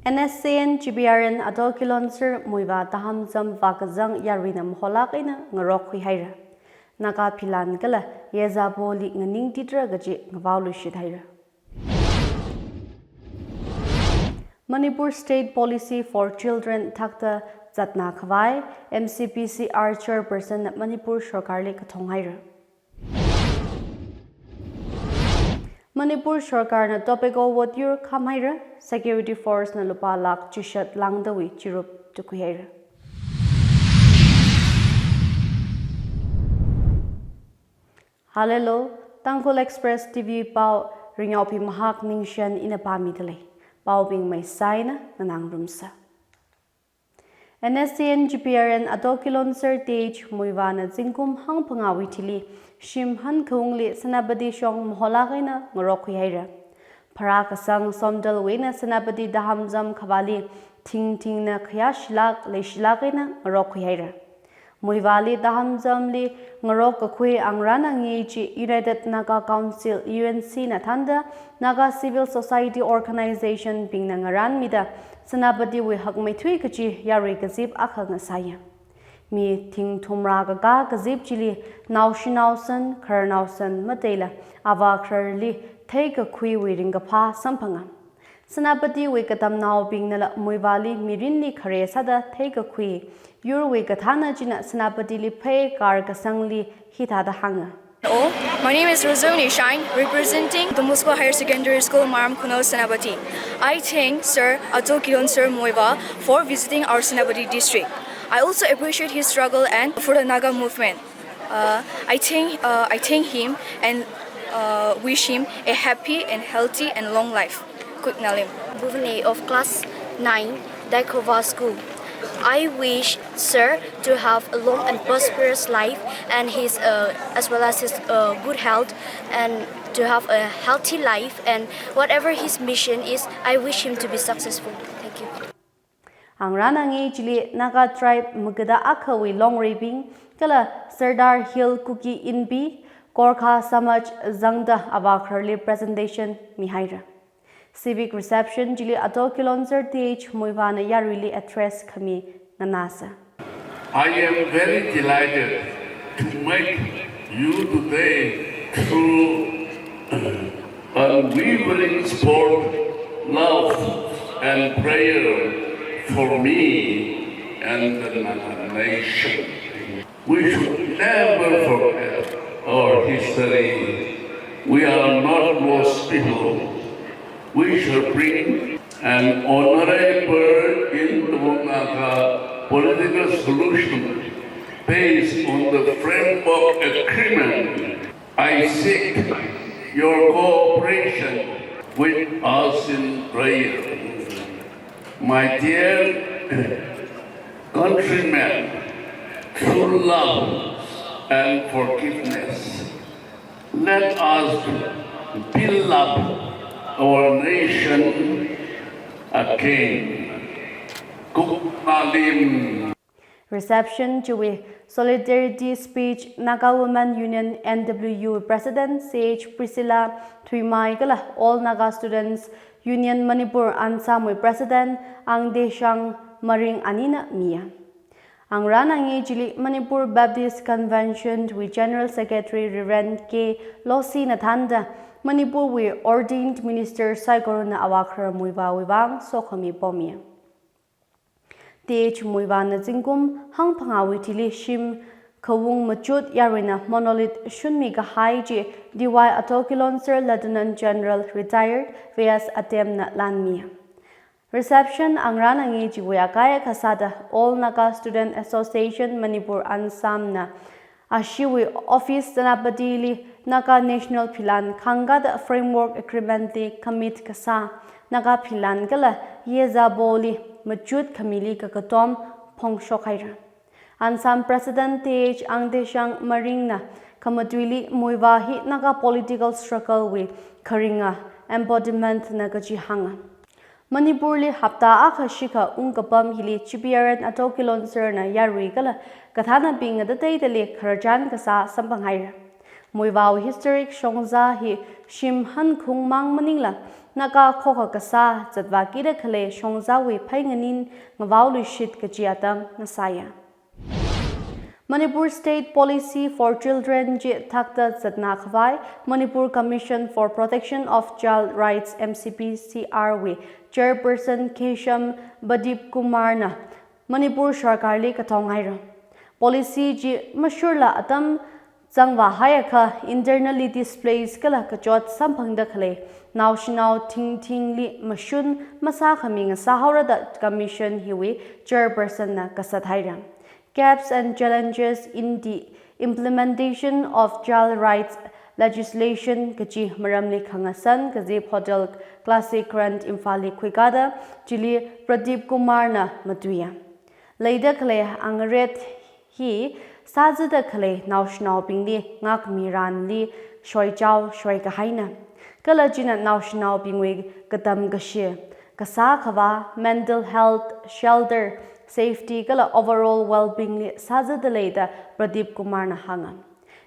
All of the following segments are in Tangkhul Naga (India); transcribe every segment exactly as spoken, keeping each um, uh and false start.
N S C N G P R N Ato Kilonser Muivah Tahamzam vākazang yaruina maholak eina ngarok khuihaira. Naga philan kala Yezaboli nganingtitra kaji ngavao luishit haira. Manipur State Policy for Children thakta zatna khavai M C P C R Chairperson na Manipur Sarkarli kathong haira. Manipur Sarkarna tobacco vote yur kham haira, security force na lupā lakh chishat langdawui chirup tukhui haira. Halelo, Tangkhul Express T V pao, Ringyao Phimahak Ningshen ina pāmida lei. Paobing maisaina nganāngarumsa. N S C N G P R N Ato Kilonser Th Muivahna zingkum hangphangāwui thili shim hankaungli Senapati shong maholak eina ngarok khuihaira. Pharā kasang Somdalwui eina Senapati Tahamzam khavāli thingthingna khayāshilak leishilak eina ngarok khuihaira. Muivahli Tahamzamli ngarok kakhui angrana ngi chi United Naga Council, U N C na thānda Naga Civil Society Organization bingna ngaranmida Senapatiwui hakmeithui kachi yarui kazip akha ngasāya. Mi thingthumrā kakā kazip chili naoshinaosan, khararnaosan mateila avākhararli theikakhuiwui ringkaphā samphanga. Senapatiwui katamnaobingnala Muivahli mirinli khare sāda theikakhui yurwui kathāna china Senapatili phei karkasangli hithāda hānga. Hello, my name is Rosoni Shine, representing Don Bosco Higher Secondary School, Maram Khulnao, Senapati. I thank Sir Ato Kilonser Muivah for visiting our Senapati district. I also appreciate his struggle and for the Naga movement. Uh, I thank, uh, I thank him and, uh, wish him a happy and healthy and long life. Quick Nalim. Bhuvane of class nine, Daikhova School. I wish Sir to have a long and prosperous life and his, uh, as well as his, uh, good health, and to have a healthy life, and whatever his mission is, I wish him to be successful. Thank you. Angrana ngi chili Naga tribe magada akhawui longreibing kala Sardar Hill Kuki Inpi, Gorkha Samaj zangda avākhararli presentation mihaira. Civic reception chili Ato Kilonser Th Muivahna yaruili address khami nganāsa. I am very delighted to meet you today through unwavering support, love, and prayer for me and the nation. We should never forget our history. We are not lost people. We shall bring an honorable Indo-Naga political solution based on the framework agreement. I seek your cooperation with us in prayer. My dear countrymen, through love and forgiveness, let us build up our nation again. Quick Nalim. Reception chiwui solidarity speech Naga Women Union, N W U President C H Priscilla Thuimai kala All Naga Students Union Manipur Ansamwui President Angdeshang Maring anina miya. Angrana ngi chili Manipur Baptist Convention wui General Secretary Reverend K Losina thānda Manipurwui ordained minister saikorana avākharar Muivahwui vang sokhami pomiya. Th Muivahna zingkum hangphangāwui thili shim khaung machut yaruina monolith shunmi kahai chi D Y Ato Kilonser Lieutenant General Retired V S Atemna lanmiya. Reception angrana ngi chiwui akai kasāda All Naga Student Association Manipur Ansamna ashiwui office Senapatili Naga National Philan khangkada Framework Agreement li commit kasā Naga philan kala Yezaboli machut khamili kakatom phongshok haira. Ansam President Th Angdeshang Maringna khamatuili Muivah hi Naga political struggle wui kharinga embodiment na kaji hānga. Manipurli hapta akha shikha ungkapam hili G P R N Ato Kilonserna yarui kala kathānabing ngatateidali khararchan kasā samphang haira. Muivahwui historic shongza hi shim hankhung mang maningla, Naga khokha kasā zatvākida khalei shongzawui phei nganin ngavaoluishit kaji atam ngasāya. Manipur State Policy for Children chi thakta zatna khavai Manipur Commission for Protection of Child Rights, M C P C R wui Chairperson Kesham Pradeep Kumar na Manipur Sarkarli kathong haira. Policy chi mashurla atam zangvāhaiakha internally displaced kala kachot samphangda khalei naoshinao thingthingli mashun masākhami ngasāhaora da Commission hiwui Chairperson na kasat haira. Gaps and challenges in the implementation of child rights legislation kaji maramli khangasan kazip Hotel Classic Grand Imphalli khuikāda chili Pradeep Kumar na matuiya. Leida khalei angaret hi sāzada khalei naoshinaobingli ngākmiranli shoichao shoikahaina. Kala china naoshinaobingwui katam kashi, kasā khavā, mental health, shelter, safety kala overall well-being li sāzada lei da Pradeep Kumar na hānga.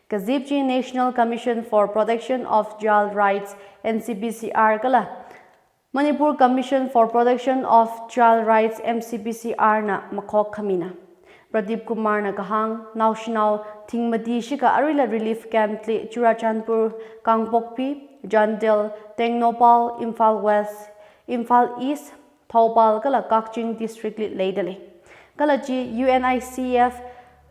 Kazip chi National Commission for Protection of Child Rights, N C P C R kala Manipur Commission for Protection of Child Rights, M C P C R na makhok khamina. Pradeep Kumar na kahāng, naoshinao thingmati shikha aruila relief camp li Churachandpur, Kangpokpi, Chandel, Tengnoupal, Imphal West, Imphal East, Thoubal kala Kakching District li leida lei. Kala chi U N I C F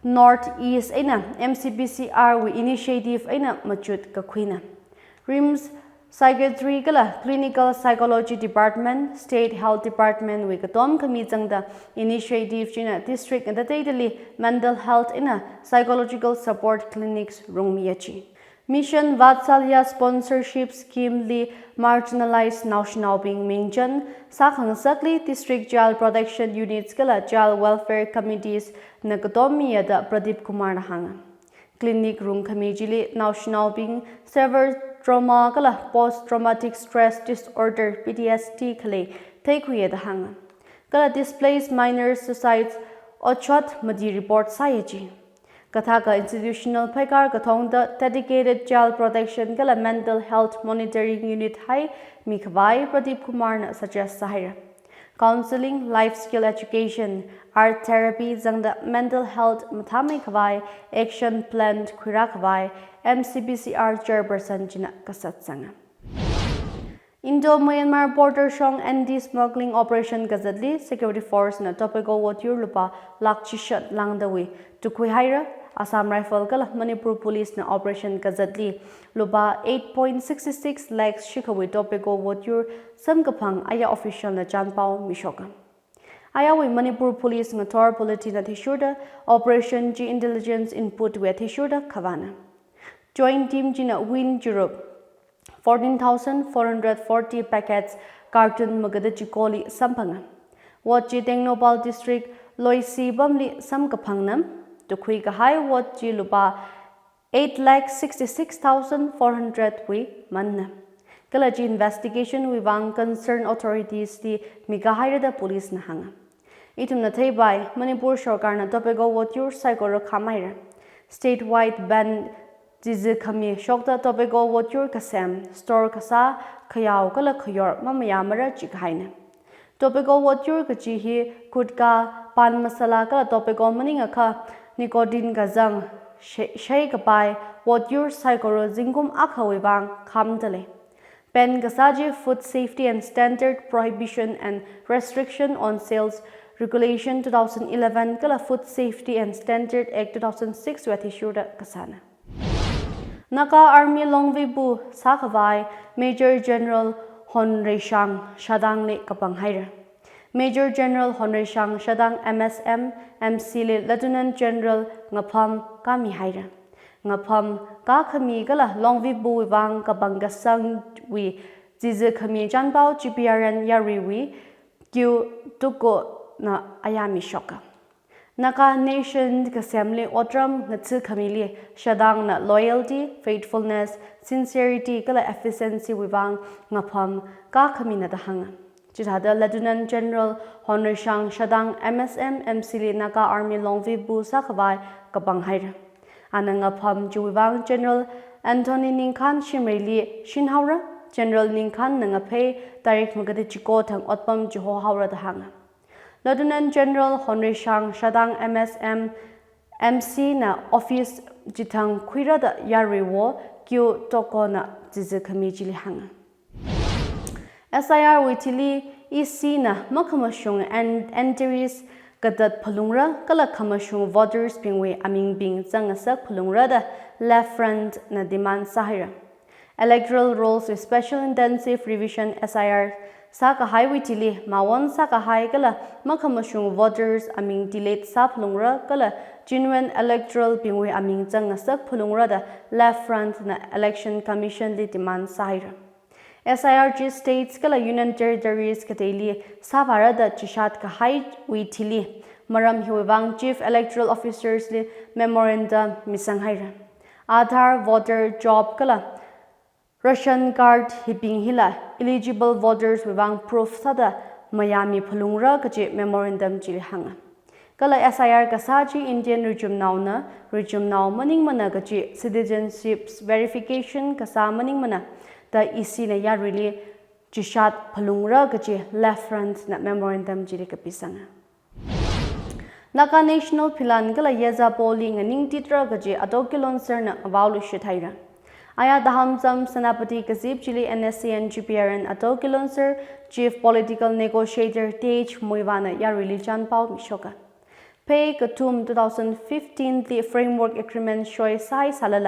North East eina M C P C R wui initiative eina machut kakhuina. RIMS Psychiatry kala Clinical Psychology Department, State Health Department wui katom khami zangda initiative china district ngatateidali mental health eina psychological support clinics rungmiya chi. Mission Vatsalya sponsorship scheme li marginalized naoshinaobing mingchan sākhangasakli District Child Protection Units kala Child Welfare Committees na katom miya da Pradeep Kumar na hānga. Clinic rungkhami chili naoshinaobing severe trauma kala post traumatic stress disorder, P T S D, khalei theikhuiya da hānga. Kala displaced minor suicides otshot mati report sāya chi. Kathākha institutional pheikar kathongda dedicated child protection kala mental health monitoring unit haimi khavai Pradeep Kumar na suggest sāhaira. Counseling, life skill education, art therapy zangda mental health mathāmei khavai action plan khuirā khavai M C P C R chairperson china kasat sanga. Indo-Myanmar border shong anti-smuggling operation kazatli security force na tobacco wot yur lupā lakh chishat lāngdawui tukhui haira. Assam Rifle kala Manipur Police na operation kazatli lupā eight point six six lakhs shikhawui tobacco wot yur samkaphang aya official na chanpao mishoka. Ayawui Manipur Police ngathor bulletin athishurda operation chi intelligence input wui athishurda khavāna. Joint team china win churup fourteen thousand four hundred forty packets carton magada chikoli samphanga. Wot chi Tengnoupal District Loisi pamli samkaphangna. Tukhui kahai wot chi lupā eight lakh sixty-six thousand four hundred wui manna. Kala chi investigation wui vang concerned authorities li mikahaira da police na hānga. Ithumna theipai, Manipur sarkarna tobacco wot yur saikora khamaira. Statewide ban chizi khami shokta tobacco wot yur kasem, store kasā, khayao kala khayor mamayāmara chikahaina. Tobacco wot yur kachi hi gutka, pan masala kala tobacco maningakha nicotine kazang shei, shei kapai wot yur saikora zingkum akhawui vang khamda lei. Ban kasā chi Food Safety and Standard Prohibition and Restriction on Sales Regulation two thousand eleven kala Food Safety and Standard Act two thousand six wui athishurda kasāna. Naga Army Longvibu sākhavai Major General Honreishang Shadang li kapanghaira. Major General Honreishang Shadang M S M M C li Lieutenant General ngapham kāmihaira. Ngapham kākhami kala Longvibu wui vang kapangkasangwui chizi khami chanpao G P R N yaruiwui Q Tuko na ayā mishoka. Naga Nation kasemli otram ngatsi khamili Shadang na loyalty, faithfulness, sincerity kala efficiency wui vang ngapham kākhamina da hānga. Chithāda Lieutenant General Honreishang Shadang M S M M C li Naga Army Longvibu sākhavai kapanghaira. Ana ngapham chiwui vang General Anthony Ningkhan shimreili shinhaora, General Ningkhan na ngaphei tarik makati chiko thang otpam chihohaora da hānga. Lieutenant General Honrishang Shadang M S M M C na office chithang khuira da yaruiwo Kyu Tokona chizi khami chili hānga. S I R wui thili E C na makhamashung en-, entries katat phalungra kala khamashung voters bingwui amingbing zangngasak phalungra da Left Front na demand sāhaira. Electoral Rolls wui Special Intensive Revision S I R sākahaiwui thili mawon sākahai kala makhamashung voters aming delete sāphalungra kala genuine electoral bingwui aming zangngasak phalungra da Left Front na Election Commission li demand sāhaira. S I R chi states kala Union Territories kateili sāphāra da chishat kahaiwui thili maram hiwui vang Chief Electoral Officers li memorandum misanghaira. Aadhaar, voter, job kala ration card hibing hila eligible voters wui vang proof sāda mayāmi phalungra kaji memorandum chili hānga. Kala S I R kasā chi Indian richumnaona, richumnao maningmana kaji citizenship verification kasā maningmana da E C na yaruili chishat phalungra kaji Left Front na memorandum chili kapisanga. Naga National Philan kala Yaza Poli nganingtitra kaji Ato Kilonser na avao lushit haira. Aya Dahamzam Senapati kazip chili N S C N G P R N Ato Kilonser, Chief Political Negotiator T H Muivah na yaruili chanpao mishoka. Phei kathum two thousand fifteen li Framework Agreement shoi sāhai sālala